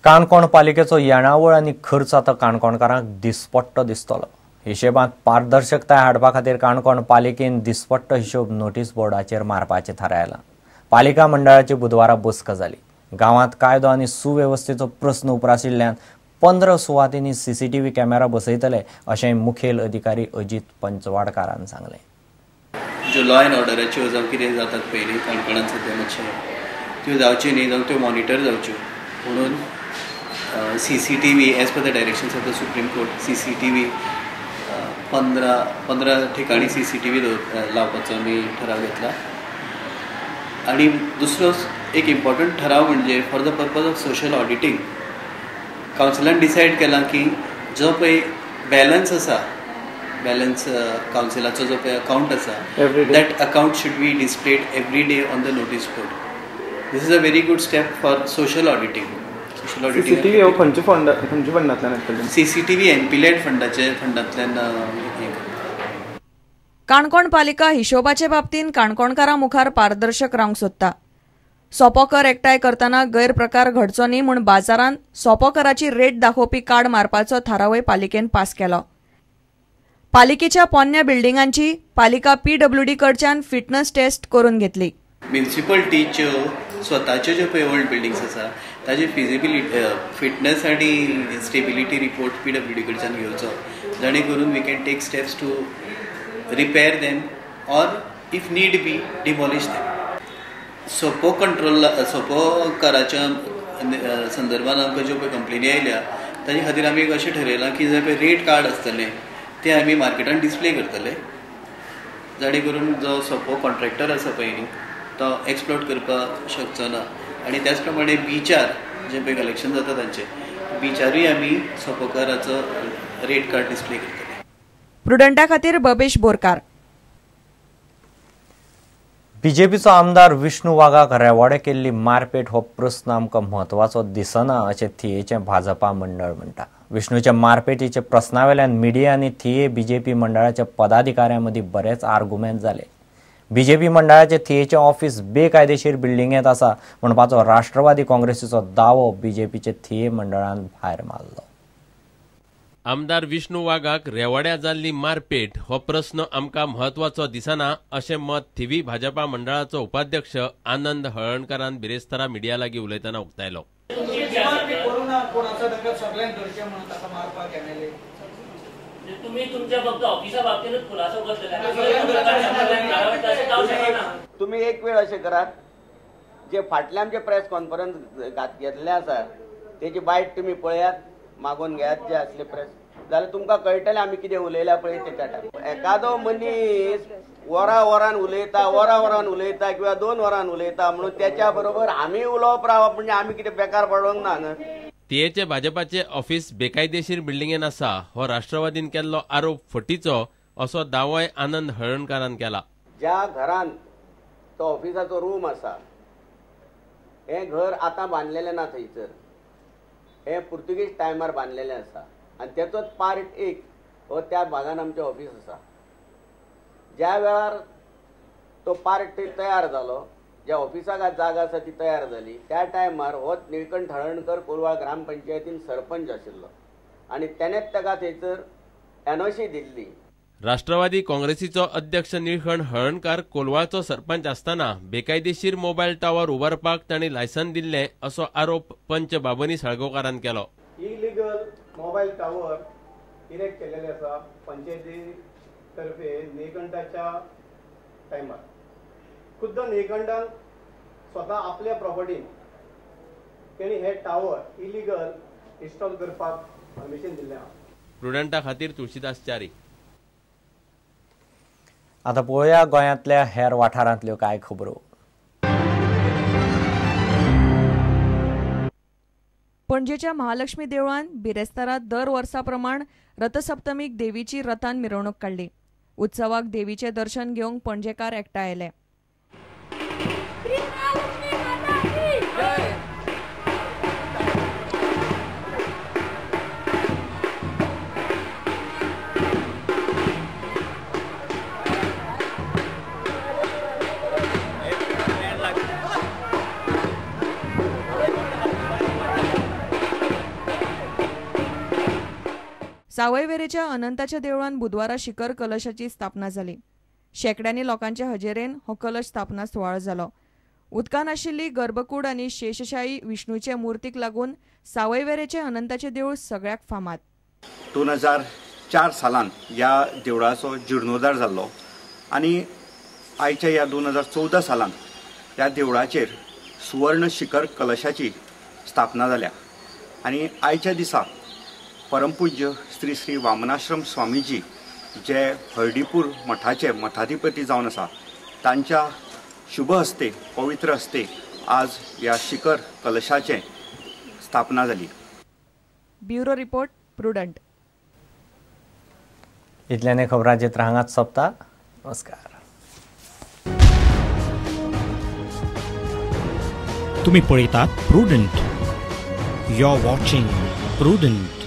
काणकोण पालिकेचो येणावळ आनी खर्च आतां काणकोणकारांक दिसपट्टो दिसतलो. हिशेबांत पारदर्शकताय हाडपा खातीर काणकोण पालिकेन दिसपट्टो हिशोब नोटीस बोर्डाचेर मारपाचें थारायलां. पालिका मंडळाची बुधवारा बसका जाली. गांवांत कायदो आनी सुवेवस्थेचो प्रस्न उप्राशिल्ल्यान 15 सुवातींनी सीसीटीव्ही कॅमेरा बसयतले अशें मुखेल अधिकारी अजित पंचवाडकारान सांगलें. ज्यो लॉ एन्ड ऑर्डराच्यो जावं कितें जातात पयलीं काणकोणांत सद्या मातशें त्यो जावच्यो न्ही, जावं त्यो मॉनिटर जावच्यो म्हणून CCTV as per the directions of the Supreme Court CCTV 15 ठिकाणी सीसीटीव्ही लावपाचो आमी ठराव घेतला. आनी दुसरो एक इम्पॉर्टंट ठराव म्हणजे for the purpose of social auditing कावन्सिलान decide केलां की जो पळय बॅलन्स आसा, बॅलन्स कावन्सिलाचो जो पळय अकावंट आसा, that account should be displayed every day on the notice board. This is a very good step for social auditing. CCTV हो खंयच्या फंडांतल्यान येतले? सीसीटीव्ही एनपीलॅड फंडांतल्यान. काणकोण पालिका हिशोबाचे बाबतींत काणकोणकारां मुखार पारदर्शक रावंक सोदता. सोपो कर एकठांय करतना गैरप्रकार घडचो न्ही म्हूण बाजारांत सोपो कराची रेट दाखोवपी कार्ड मारपाचो थारावय पालिकेन पास केलो. पालिकेच्या पोन्न्या बिल्डिंगांची पालिका पीडब्ल्यूडी कडच्यान फिटनस टेस्ट करून घेतली. म्युनिसिपलिटीच्यो स्वताच्यो ज्यो पळय ओल्ड बिल्डिंग्स आसा ताजी फिजिबिलिटी, फिटनस आनी स्टेबिलिटी रिपोर्ट पीडब्ल्यूडी कडच्यान घेवचो, जाणे करून we can take steps to repair them or if need be demolish them. सोपो कंट्रोल, सोपो कराच्या संदर्भात आमकां ज्यो पळय कंप्लेनी आयल्या ताजे खातीर आमी एक अशें ठरयलां की जे पळय रेट कार्ड आसतलें तें आमी मार्केटान डिस्प्ले करतले, जाणे करून जो सोपो कॉन्ट्रॅक्टर आसा पळय न्ही तो एक्सप्लोट करपाक शकचो ना. आनी त्याच प्रमाणे बिचार जे पळय कलेक्शन जाता तांचे बिचारूय आमी सोपो कराचो रेट कार्ड डिस्प्ले करतले. प्रुडंटा खातीर बबेश बोरकार. बीजेपीचो आमदार विष्णू वाघाक रेवाडे केल्ली मारपेट हो प्रस्न आमकां म्हत्वाचो दिसना अशें थियेचें भाजपा मंडळ म्हणटा. विष्णूच्या मारपेटीच्या प्रस्नावेल्यान मिडिया आनी थिये बीजेपी मंडळाच्या पदाधिकाऱ्यां मदीं बरेच आर्गुमेंट जाले. बीजेपी मंडळाचे थियेचें ऑफिस बेकायदेशीर बिल्डिंगेंत आसा म्हणपाचो राष्ट्रवादी काँग्रेसीचो दावो बीजेपीचे थिये मंडळान भायर मारलो. आमदार विष्णू वाघाक रेवाड्या जाल्ली मारपेट हो प्रस्न आमकां म्हत्वाचो दिसना अशें मत थिवी भाजपा मंडळाचो उपाध्यक्ष आनंद हळर्णकारान बिरेस्तारा मिडिया लागीं उलयतना उक्तायलो. तुम्ही एक वेळ अशें करात, जे फाटल्या आमचे प्रेस कॉन्फरन्स घेतले आसा तेजी बायट तुमी पळयात, मागून घेयात जे आसले प्रेस, जाल्यार तुमकां कळटलें आमी कितें उलयल्या पळय तेच्या टायमार. एकादो मनीस वरां वरान उलयता, वरां वरान उलयता किंवा 2 वरान उलयता म्हणून त्याच्या बरोबर आमी उलोवप रावप म्हणजे आमी कितें बेकार पडोंक ना न्हय. थियेचे भाजपाचे ऑफिस बेकायदेशीर बिल्डिंगेन आसा हो राष्ट्रवादीन केल्लो आरोप फटीचो असो दावोय आनंद हळर्णकारान केला. ज्या घरान तो ऑफिसाचो रूम आसा हें घर आतां बांदलेलें ना, थंयसर हे पुर्तुगीज टायमार बांदलेलें आसा आनी तेचोच पार्ट एक हो त्या भागान आमचें ऑफिस आसा. ज्या वेळार तो पार्ट तयार जालो, ज्या ऑफिसाक जागा आसा ती तयार जाली, त्या टायमार हो निळकंठ हळर्णकर कोलवाळ ग्रामपंचायतीन सरपंच आशिल्लो आनी तेणेच ताका थंयसर एनओसी दिल्ली. राष्ट्रवादी काँग्रेसीचो अध्यक्ष निळकंठ हळर्णकार कोलवाळचो सरपंच आसतना बेकायदेशीर मोबायल टावर उबारपाक तांणी लायसन दिल्लें असो आरोप पंच बाबनी साळगांवकारान केलो. इलिगल मोबायल टावर इरेक्ट केलेले आसा पंचायती तर्फे निळकंठाच्या टायमार. खुद्द निळकंठान स्वता आपल्या प्रॉपर्टीन तेणी हे टावर इलिगल इन्स्टॉल करपाक परमिशन दिल्लें आसा. प्रुडंटा खातीर तुळशीदास च्यारी. आतां पळोवया गोंयांतल्या हेर वाठारांतल्यो कांय खबरो. पणजेच्या महालक्ष्मी देवळान बिरेस्तारा दर वर्सा प्रमाण रथसप्तमीक देवीची रथान मिरवणूक काडली. उत्सवाक देवीचें दर्शन घेवंक पणजेकार एकठांय आयले. सावयवेरेच्या अनंताच्या देवळान बुधवारा शिखर कलशाची स्थापना जाली. शेंकड्यांनी लोकांच्या हजेरेन हो कलश स्थापना सुवाळो जालो. उदकान आशिल्ली गर्भकूड आनी शेषशाही विष्णूचे मूर्तीक लागून सावयवेरेचे अनंताचे देवूळ सगळ्याक फामाद. 2004 सालान ह्या देवळाचो जिर्णोद्धार जाल्लो आनी आयच्या ह्या 2014 सालान ह्या देवळाचेर सुवर्ण शिखर कलशाची स्थापना जाल्या आनी आयच्या दिसा परमपूज्य श्री श्री वामनाश्रम स्वामीजी जे हळदीपूर मठाचे मठाधिपती जावन आसा तांच्या शुभ हस्ते पवित्र हस्ते आज ह्या शिखर कलशाचे स्थापना जाली. Bureau report, Prudent. इतल्याने खबरांचित्र हांगाच सोंपता. नमस्कार. तुम्ही पळयतात Prudent. You are watching Prudent.